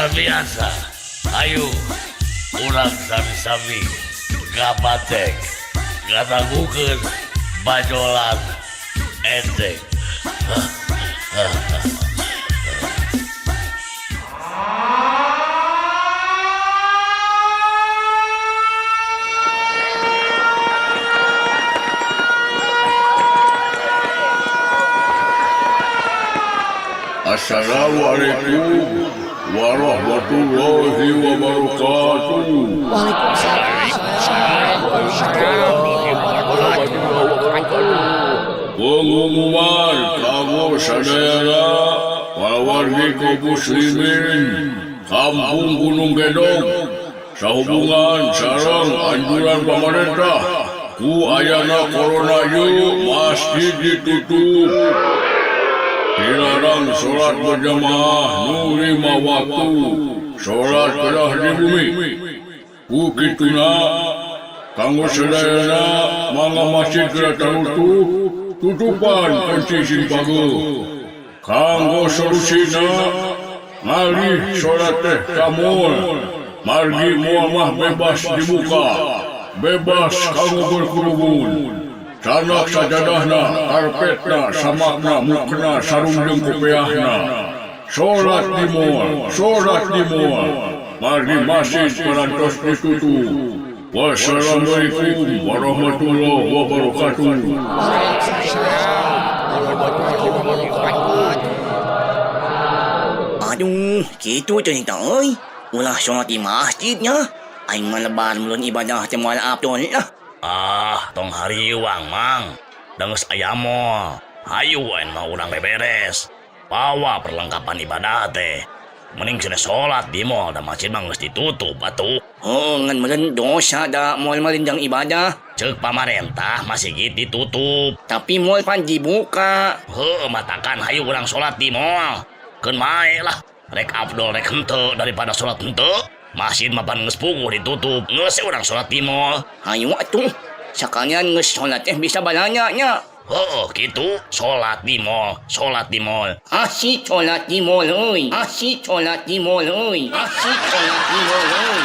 Luar biasa. Ayo urang sami-sami ngabatek ngadangukeun bajolan enteng. Assalamualaikum warahmatullahi wabarakatuh. Pengumuman kanggo sadayana wargi kaum muslimin Kampung Gunung Gedog sahubungan sareng anjuran pamarentah ku ayana corona ieu masjid ditutup. Dilarang salat berjamaah nu 5 waktu, salat kedah di bumi. Ku kituna kanggo sadayana mangga masjid geura tarutup, tutupan kunci sing pageuh. Kanggo solusina ngalih salat teh ka mall, margi moal mah bebas dibuka, bebas kanggo berkerumun. Sanak sajadahna, karpetna, samakna, mukna, sarung jeung kopeahna. Salat di mall, salat di mall. Margi masjid parantos ditutup. Wassalamualaikum warahmatullahi wabarakatuh. Aduh, kitu cerita euy. Ulah salat di masjidnya. Aing mah lebar mulun ibadah teh moal abdol lah. Ah, tong hariwang mang. Geus aya mall. Hayu ayeuna mah urang beberes. Bawa perlengkapan ibadah teh. Mending cenah salat di mall da masjid mah geus ditutup atuh. Oh, ngan meureun dosa da moal malindang ibadah. Ceuk pamarentah masjid ditutup. Tapi mall pan dibuka. Heuh, matakan hayu urang salat di mall. Keun mae lah. Rek afdol rek henteu daripada salat henteu. Masjid mah pan geus puguh ditutup. Geus urang salat di mall. Hayu atuh. Sakalian geus salat teh bisa balanya nya. Heuh, kitu. Salat di mall, salat di mall. Asik salat di mall euy. Asik salat di mall euy. Asik salat di mall euy.